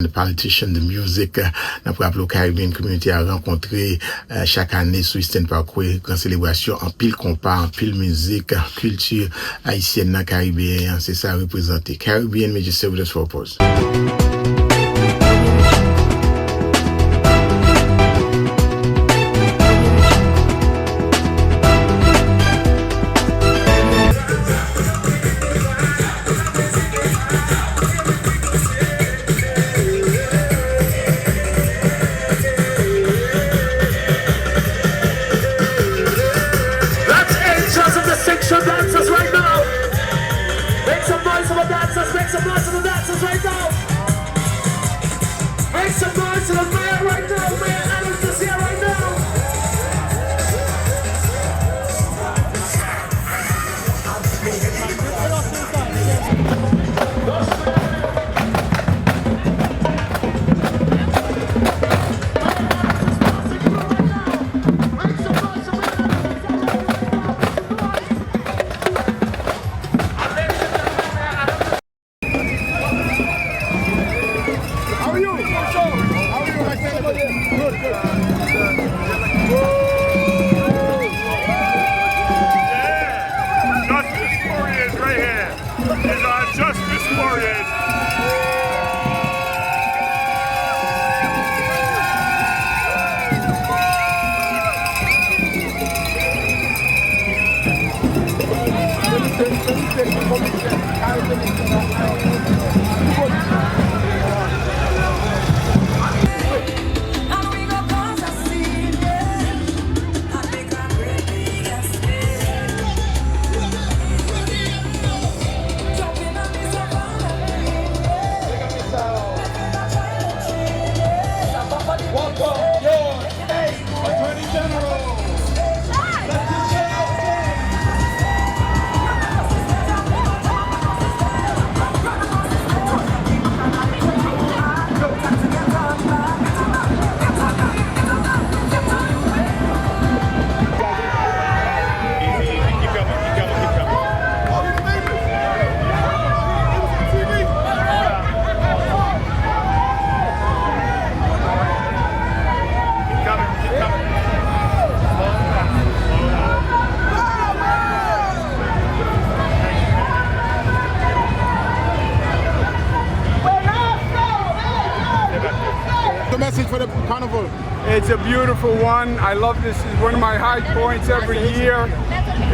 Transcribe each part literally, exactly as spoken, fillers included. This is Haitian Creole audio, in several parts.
The Politician, The Music. N ap raple w, Caribbean Community a rankontre, eh, chak ane sou Eastern Parkway, gran selebrasyon, anpil konpa, anpil mizik, kilti ayisyèn nan, karibeyen an, se sa reprezante. Caribbean Media Services for Pause. Let's enjoy some distinction dancers right now. Make some noise for the dancers. Make some noise for the dancers right now. Make some noise for the mayor right now. Mayor Adams is here right now. How are you? How are you, my friend? Good, good. Yeah. Justice warriors right here. These are justice warriors. Welcome, your Attorney General. The message for the carnival. It's a beautiful one. I love this. It's one of my high points every year.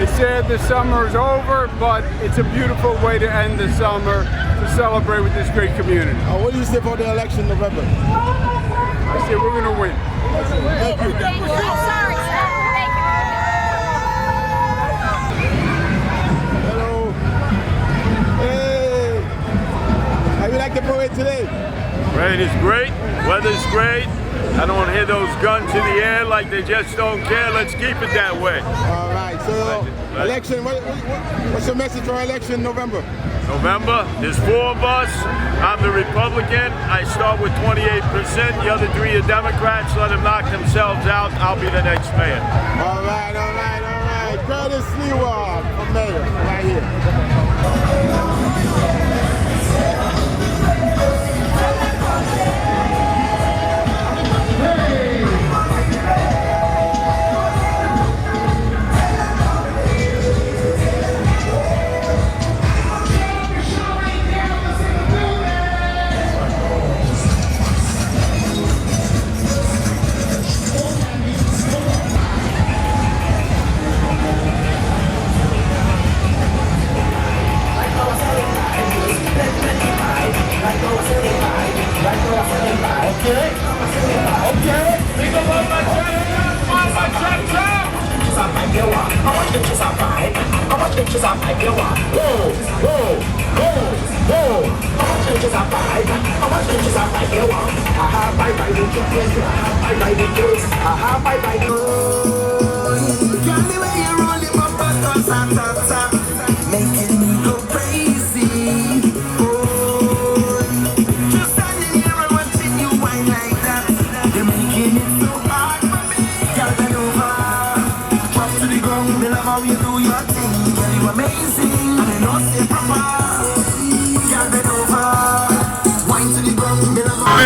It's sad the summer is over, but it's a beautiful way to end the summer to celebrate with this great community. Uh, what do you say for the election in November? I say we're gonna win. Thank you. Thank you. Sorry, sir. Thank you. Hello. Hey. How you like the parade today? Rain is great. Weather's great. I don't hear those guns in the air like they just don't care. Let's keep it that way. All right. So, election, what, what, what, what's your message for election in November? November, there's four of us. I'm the Republican. I start with twenty-eight percent. The other three are Democrats. Let them knock themselves out. I'll be the next mayor. All right, all right, all right. Curtis Sliwa for mayor, right here. Girl, the way you roll the bumper, stop, stop, stop, stop, making me go crazy. Oh, just standing here and watching you whine like that, you're making it so hard for me. Girl, bend over, drop to the ground. Me love how you do your thing, girl, you amazing. And I know say proper. Girl, bend over, wine to the ground. Me love how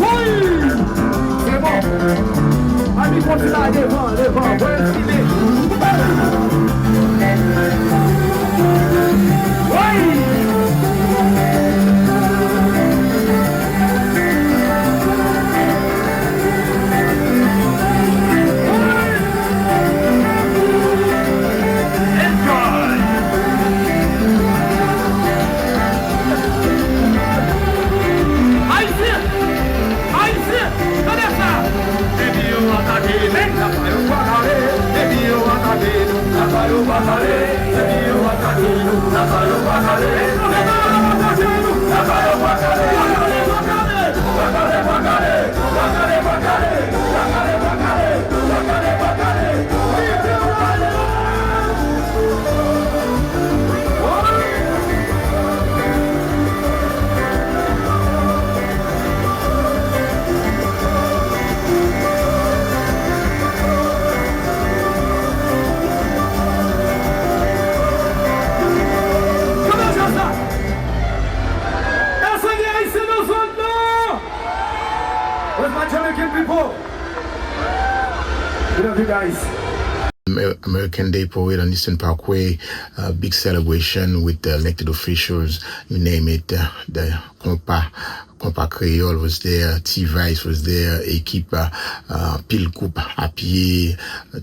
Wi! Se bon. Ann kontinye devan, devan, voye file. Wi! Enjoy! Ayisyen! Ayisyen! Tande sa! Depi yo atake nou, napa yo pa kale. Depi yo atake nou, napa yo pa kale. Depi yo atake nou, napa yo pa kale. Depi yo atake nou, napa yo pa kale. Pa kale, pa kale, pa kale. Èske gen Ayisyen nan zòn nan? Where's my Jamaican people? We love you guys. Amer- American Day Parade on Eastern Parkway, uh, big celebration with the elected officials, you name it, uh, the Konpa, Konpa Kreyòl was there, T-Vice was there, ekip, uh, uh, pil gwoup apye,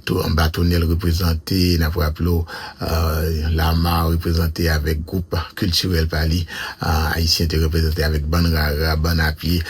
tou anba tonèl reprezante, n ap raple w, uh, Lama reprezante avèk gwoup kiltirèl pa li, uh, Ayisyen te reprezante avèk bann rara, bann apye.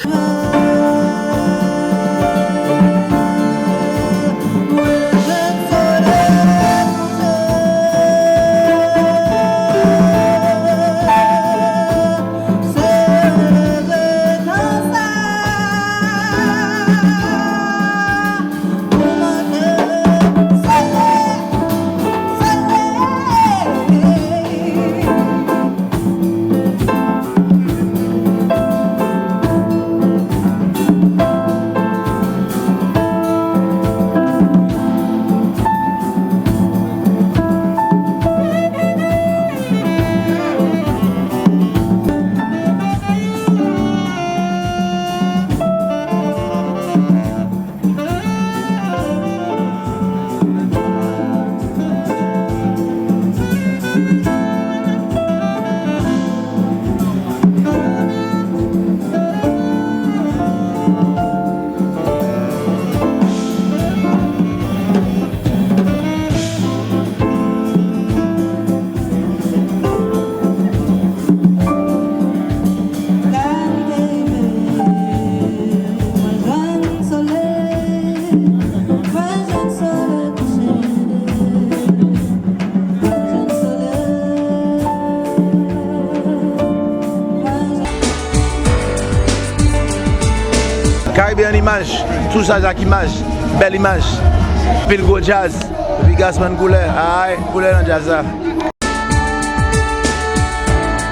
An imaj, tou chaje ak imaj, bèl imaj. Pil gwo djaz, epi Gassman koulè, ay, koulè nan djaz la.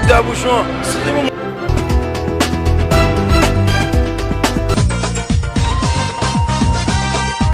Peter Bouchon, si se pou moun.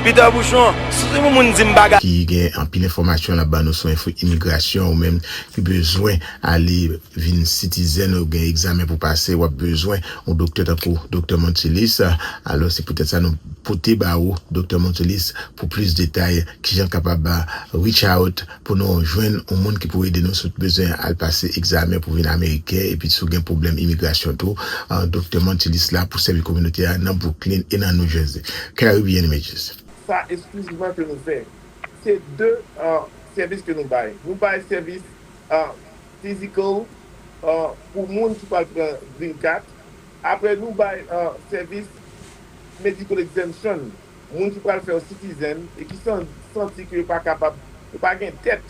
Peter Bouchon, si se pou moun di m bagay. Ki gen anpil enfòmasyon l ap ban nou sou enfo imigrasyon, ou menm ki bezwen ale vin citizen, ou gen egzamen pou pase, w ap bezwen yon doktè tankou Doktè Montilis. Alò, se poutèt sa nou pote ba ou Doktè Montilis pou plis detay, kijan kapab, ah, reach out pou nou jwenn yon moun ki pou ede nou si w bezwen al pase egzamen pou vin ameriken, epi si w gen pwoblèm imigrasyon tou, ah, Doktè Montilis la pou sèvi kominote a nan Brooklyn e nan New Jersey. Caribbean Images. Sa eksklizivman ke nou fè. Se de, ah, sèvis ke nou bay. Nou bay sèvis, ah, physical, ah, pou moun ki pral pran green card. Apre, nou bay, ah, sèvis medical exemption. Moun ki pral fè yon citizen e ki san-, santi ke yo pa kapab, yo pa gen tèt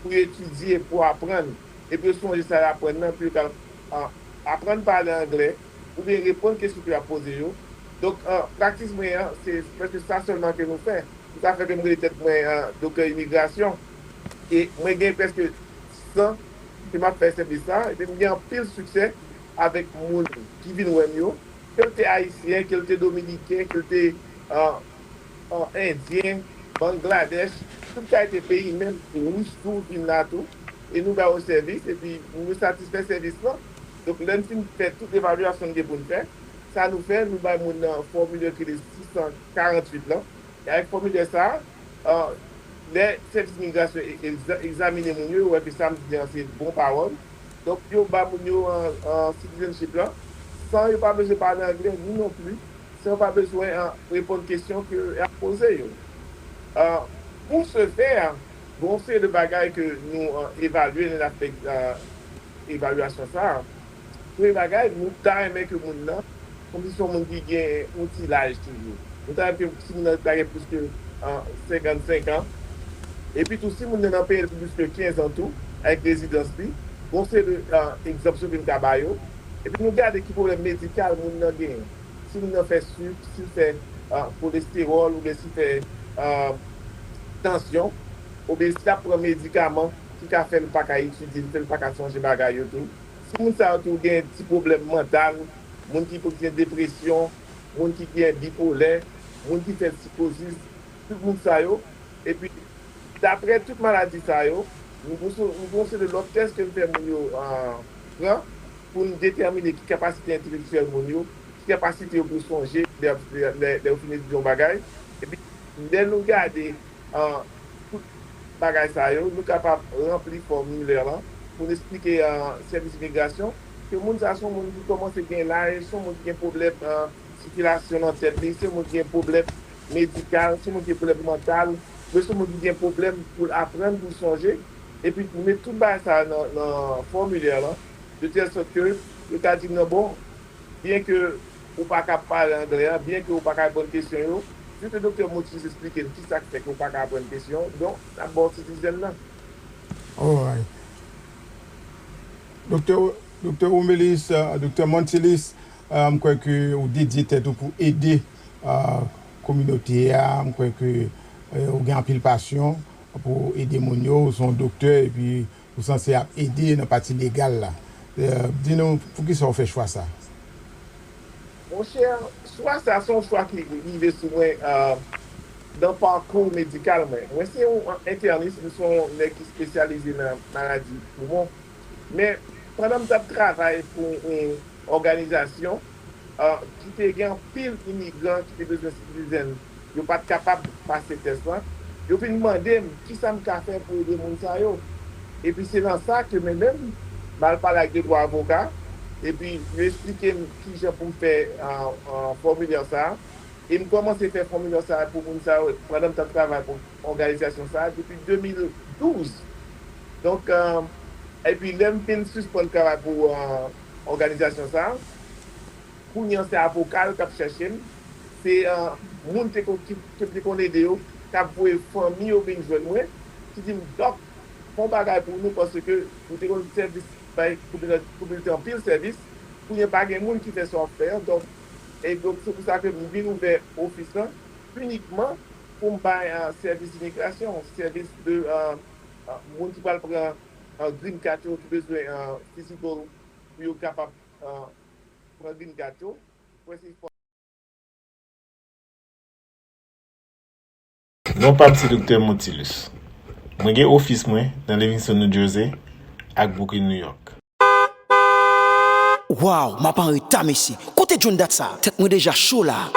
pou yo etidye, pou aprann, epi yo sonje sa yo aprann nan, pou yo ka, ah, aprann pale anglè, oubyen reponn kesyon ke y ap poze yo. Donk, ah, praktis mwen an, se prèske sa sèlman ke nou fè. Se sa fè ke m rele tèt mwen, ah, doktè imigrasyon. E mwen gen prèske dis an ke m ap fè sèvis sa, epi m gen anpil siksè avèk moun ki vin wè m yo, ke l te ayisyen, ke l te dominiken, ke l te, ah, ah, endyen, Bangladèch, tout kalite peyi, menm ris tou vin la tou. E nou ba yo sèvis, epi nou satisfè sèvis lan. Donk, lè n fin fè tout evalyasyon n gen pou n fè, sa nou fè, nou bay moun nan fòmilè ki rele sis san karanntuit lan. E avèk fòmilè sa a, ah, lè sèvis imigrasyon e-, egza-, egzamine moun yo, yo wè ke sa m di an se bon pawòl. Donk, yo ba moun yo, ah, ah, citizenship lan, san yo pa bezwen pale anglè, nou non plis, san yo pa bezwen, ah, reponn kesyon ke y ap poze yo. Ah, pour ce faire, gen yon seri de bagay ke nou, ah, evalye lè n ap fè, ah, evalyasyon sa a. Premye bagay, nou ta renmen ke moun nan, kòmsi se yon moun ki gen yon ti laj toujou. Nou ta renmen ke si moun nan ta gen plis ke, ah, senkannsenk an, epi tou si moun nan nan peyi l pou plis ke kenz an tou, avèk rezidans li, gen yon seri de, ah, egzanpsyon ke nou ka ba yo. Epi nou gade ki pwoblèm medikal moun nan genyen. Si moun nan fè sik, si l fè, ah, kolestewòl, oubyen si l fè, ah, tansyon, oubyen si l ap pran medikaman ki ka fè l pa ka etidye, fè l pa ka sonje bagay yo tou. Si moun sa yo tou gen ti pwoblèm mantal, moun ki gen depresyon, moun ki gen bipolè, moun ki fè sikozis, tout moun sa yo. Epi, daprè tout maladi sa yo, nou gon se-, nou gon seri de lòt tès ke n fè moun yo, ah, pran pou n detèmine ki kapasite entelektyèl moun yo, ki kapasite yo pou sonje lè, lè, lè, lè yo fin etidye yon bagay. Epi, lè nou gade, ah, tout bagay sa yo, nou kapab ranpli fòmilè lan pou n esplike, ah, sèvis imigrasyon ke moun sa se yon moun ki kòmanse gen laj, se yon moun ki gen pwoblèm, ah, sikilasyon nan tèt li, se yon moun ki gen pwoblèm medikal, se yon moun ki gen pwoblèm mantal, men se yon moun ki gen pwoblèm pou l aprann, pou l sonje. Epi nou met tout bagay sa nan, nan fòmilè lan, de tèl sòt ke yo ka di m nan, bon, byen ke ou pa ka pale anglè an, byen ke ou pa ka reponn kesyon yo, sil te doktè Motis esplike n kisa k fè ke ou pa ka reponn kesyon, donk, n ap ba w citizen nan. Alright. Doktè, Doktè Romelis, euh, Doktè Montilis, euh, m kwè ke ou dedye tèt ou pou ede, euh, kominote a. M kwè ke, euh, ou gen anpil pasyon pou ede moun yo. Ou se yon doktè epi ou sanse ap ede nan pati legal la. Euh, di nou, poukisa w fè chwa sa? Monchè, chwa sa se yon chwa ki rive sou mwen, euh, nan pakou medikal mwen. Mwen se yon entènis, mwen se yon nèg ki espesyalize nan maladi poumon. Men, pandan m t ap travay pou yon òganizasyon, ah, ki te gen anpil imigran ki te bezwen citizen, yo pa t kapab pase tès lan. Yo vin mande m kisa m ka fè pou ede moun sa yo. Epi se nan sa ke mwen menm, m al pale ak de twa avoka, epi yo esplike m kijan pou m fè, ah, ah, fòmilè sa a. E m kòmanse fè fòmilè sa a pou moun sa yo pandan m t ap travay pou òganizasyon sa a depi de mil douz. Donk, ah, epi lè m fin sispann travay pou, ah, òganizasyon sa a, kounye an se avoka yo k ap chèche m, se, ah, moun te kon, ki, ke m te konn ede yo, k ap voye fanmi yo vin jwenn mwen, ki di m, "Dòk, fè yon bagay pou nou, paske nou te konn sèvis, bay kominote, kominote anpil sèvis, kounye a pa gen moun ki fè sa w ap fè an." Donk, E donk, se pou sa ke m vin ouvè ofis lan inikman pou m bay, ah, sèvis imigrasyon, sèvis de, ah, ah, moun ki pral pran, ah, green card yo, ki bezwen, ah, physical pou yo kapab, ah, pran green card yo. Prensipal. Non pa m se Doktè Montilus. Mwen gen ofis mwen nan Livingston, New Jersey, ak Brooklyn, New York. Waw, m ap an reta, mesye. Kote John dat sa? Tèt mwen deja cho la.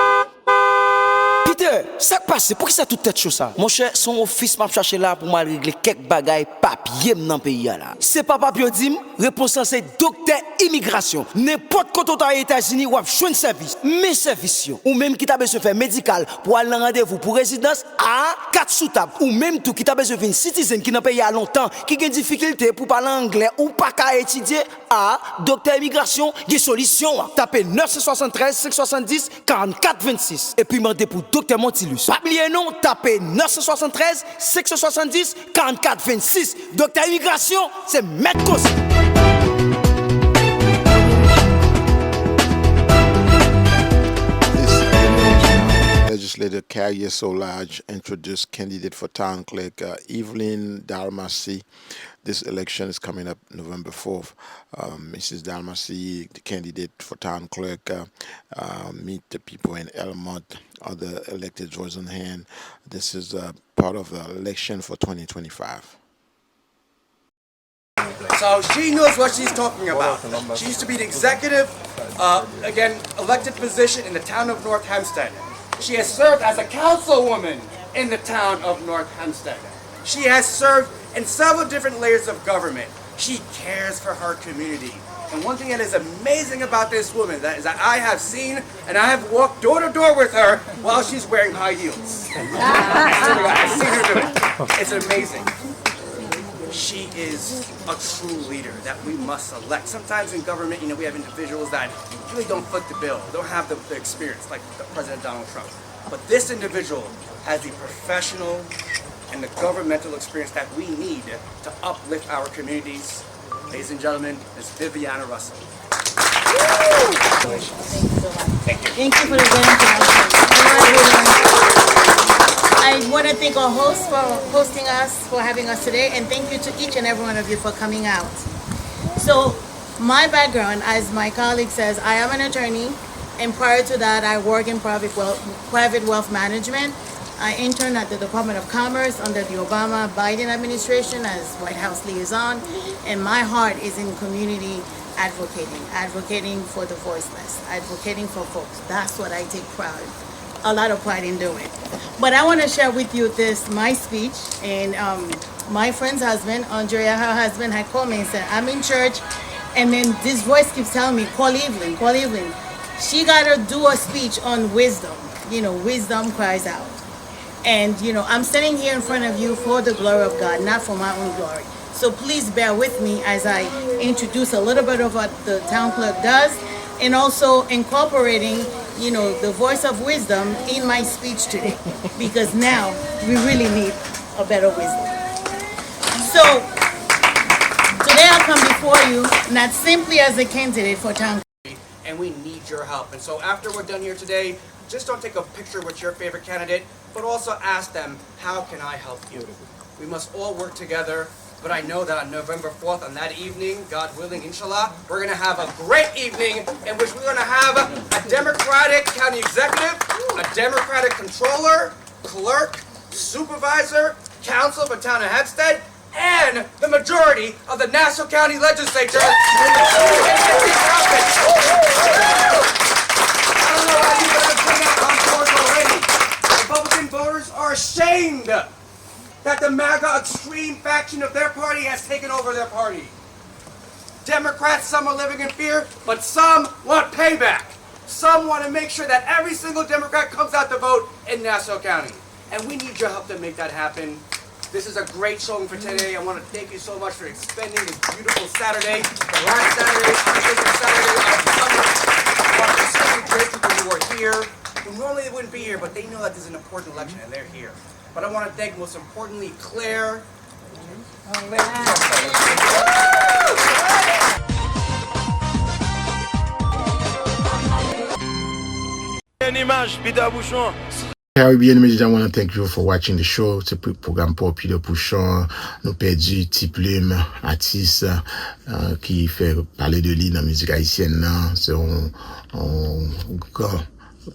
Peter, sa k pase? Poukisa tout tèt cho sa? Monchè, se yon ofis m ap chache la pou m al regle kèk bagay papye m nan peyi a la. Se pa papye w di m, repons lan se doktè imigrasyon. Nenpòt kote w ta ye Etazini, w ap jwenn sèvis. Men sèvis yo. Ou menm ki ta bezwen fè medikal pou al nan randevou pou rezidans, a, kat sou tab. Ou menm tou ki ta bezwen vin citizen ki nan peyi a lontan, ki gen difikilte pou pale anglè ou pa ka etidye, a, doktè imigrasyon gen solisyon an. Tape nèf san swasanntrèz senk san swasanndis karannkat vennsis epi mande pou Doktè Montilus. Pa bliye non, tape nèf san swasanntrèz senk san swasanndis karannkat vennsis. Doktè Imigrasyon, se mèt koze. This evening, Legislator Kayir Solhaj introduced candidate for town clerk, uh, Evelyn Dalmacy. This election is coming up November fourth. Um, Missus Dalmacy, the candidate for town clerk, uh, uh, meet the people in Elmont, other electeds was on hand. This is, uh, part of the election for twenty twenty-five. So she knows what she's talking about. She used to be the executive, uh, again, elected position in the town of North Hempstead. She has served as a councilwoman in the town of North Hempstead. She has served in several different layers of government. She cares for her community. And one thing that is amazing about this woman that is that I have seen, and I have walked door to door with her while she's wearing high heels. I swear to God, I've seen her do it. It's amazing. She is a true leader that we must select. Sometimes in government, you know, we have individuals that really don't foot the bill, don't have the, the experience, like the President Donald Trump. But this individual has the professional and the governmental experience that we need to uplift our communities. Ladies and gentlemen, Miss Viviana Russell. Thank you. Thank you for the great introduction. Hello, everyone. I want to thank our host for hosting us, for having us today, and thank you to each and every one of you for coming out. So, my background, as my colleague says, I am an attorney, and prior to that, I work in private wealth, private wealth management. I interned at the Department of Commerce under the Obama Biden administration as White House liaison, and my heart is in community advocating, advocating for the voiceless, advocating for folks. That's what I take pride, a lot of pride in doing. But I want to share with you this, my speech, and, um, my friend's husband, Andrea, her husband, had called me and said, "I'm in church, and then this voice keeps telling me, 'Call Evelyn, call Evelyn.'" She got to do a speech on wisdom. You know, wisdom cries out. And, you know, I'm standing here in front of you for the glory of God, not for my own glory. So please bear with me as I introduce a little bit of what the town clerk does, and also incorporating, you know, the voice of wisdom in my speech today, because now we really need a better wisdom. So, today I come before you not simply as a candidate for town, and we need your help. And so after we're done here today, just don't take a picture with your favorite candidate, but also ask them, "How can I help you?" We must all work together, but I know that on November fourth, on that evening, God willing, inshallah, we're gonna have a great evening in which we're gonna have a Democratic county executive, a Democratic controller, clerk, supervisor, council for town of Hempstead, and the majority of the Nassau County Legislature. I don't know why you guys bring up Tom Ford already. Republican voters are ashamed that the MAGA extreme faction of their party has taken over their party. Democrats, some are living in fear, but some want payback. Some want to make sure that every single Democrat comes out to vote in Nassau County. And we need your help to make that happen. This is a great showing for today. I want to thank you so much for spending this beautiful Saturday, the last Saturday, our favorite Saturday of the summer. I want to sincerely thank people who are here, who normally wouldn't be here, but they know that this is an important election and they're here. But I want to thank, most importantly, Claire. Imaj, Peter Pouchon. Caribbean Media, I wanna thank you for watching the show. Se pwogram pa w, Peter Pouchon. Nou pèdi Ti Plim, atis uh, ki fè pale de li nan mizik ayisyèn nan. Se yon, yon gran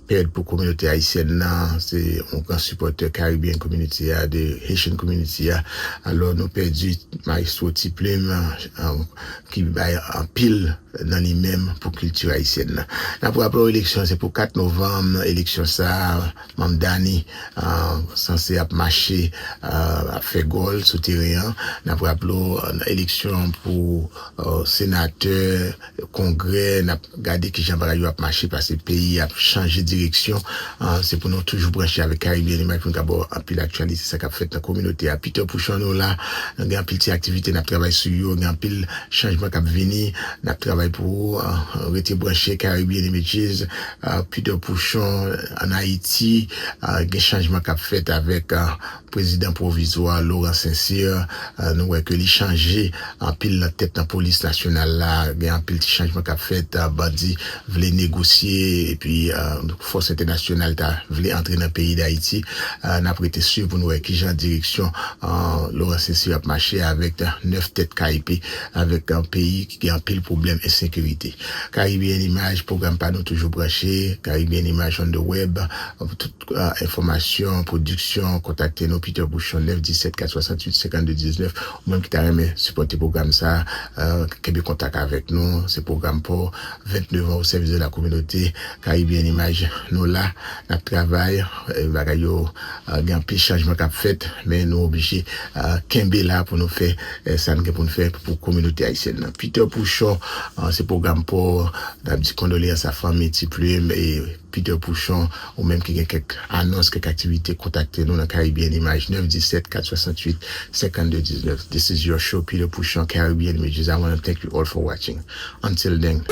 pèd pou kominote ayisyèn nan. Se yon gran sipòtè Caribbean community a, de Haitian community a. Alò, nou pèdi Maestro Ti Plim, uh, ki bay anpil nan li menm pou kilti ayisyèn nan. N ap raple w, eleksyon se pou kat novanm, eleksyon sa a, Mamdani uh, sanse ap mache, uh, ap fè gòl sou teren an. N ap raple w, uh, eleksyon pou uh, senatè, kongrè, n ap gade kijan bagay yo ap mache, paske peyi ap chanje direksyon. Uh, se pou nou toujou branche avèk Caribbean Image pou n ka ba w anpil aktyalite, sa k ap fèt nan kominote a. Peter Pouchon, nou la, gen anpil ti aktivite n ap travay sou yo, gen anpil chanjman k ap vini. N ap travay pou ou. Uh, rete branche, Caribbean Images, uh, Peter Pouchon, ann Ayiti, uh, gen chanjman k ap fèt avèk uh, prezidan pwovizwa Laurent Sincère. Uh, nou wè ke li chanje anpil nan tèt nan polis nasyonal la. Gen anpil ti chanjman k ap fèt. Uh, bandi vle negosye epi uh, fòs entènasyonal ta vle antre nan peyi Dayiti. Uh, n ap rete swiv pou nou wè kijan direksyon uh, Laurent Sincère ap mache avèk uh, nèf tèt K I P, avèk yon peyi ki gen anpil pwoblèm ensekirite. Caribbean Image, pwogram pa nou toujou branche. Caribbean Image on the web. Pou tout uh, enfòmasyon, pwodiksyon, kontakte nou, Peter Pouchon, nèf disèt kat swasantuit senkannde diznèf. Ou menm ki ta renmen sipòte pwogram sa, uh, kenbe kontak avèk nou. Se pwogram pa w, vennèf an o sèvis de la kominote. Caribbean Image, nou la, n ap travay. Eh, bagay yo uh, gen anpil chanjman k ap fèt, men nou oblije uh, kenbe la pou nou fè uh, sa n gen pou n fè pou kominote ayisyèn nan. Peter Pouchon, uh, se pwogram pa w. N ap di kondoleyans a fanmi Ti Plim e Peter Pouchon. Ou menm ki gen kèk anons, kèk aktivite, kontakte nou nan Caribbean Image, nèf disèt kat swasantuit senkannde diznèf. This is your show, Peter Pouchon, Caribbean Images. I wanna thank you all for watching. Until then.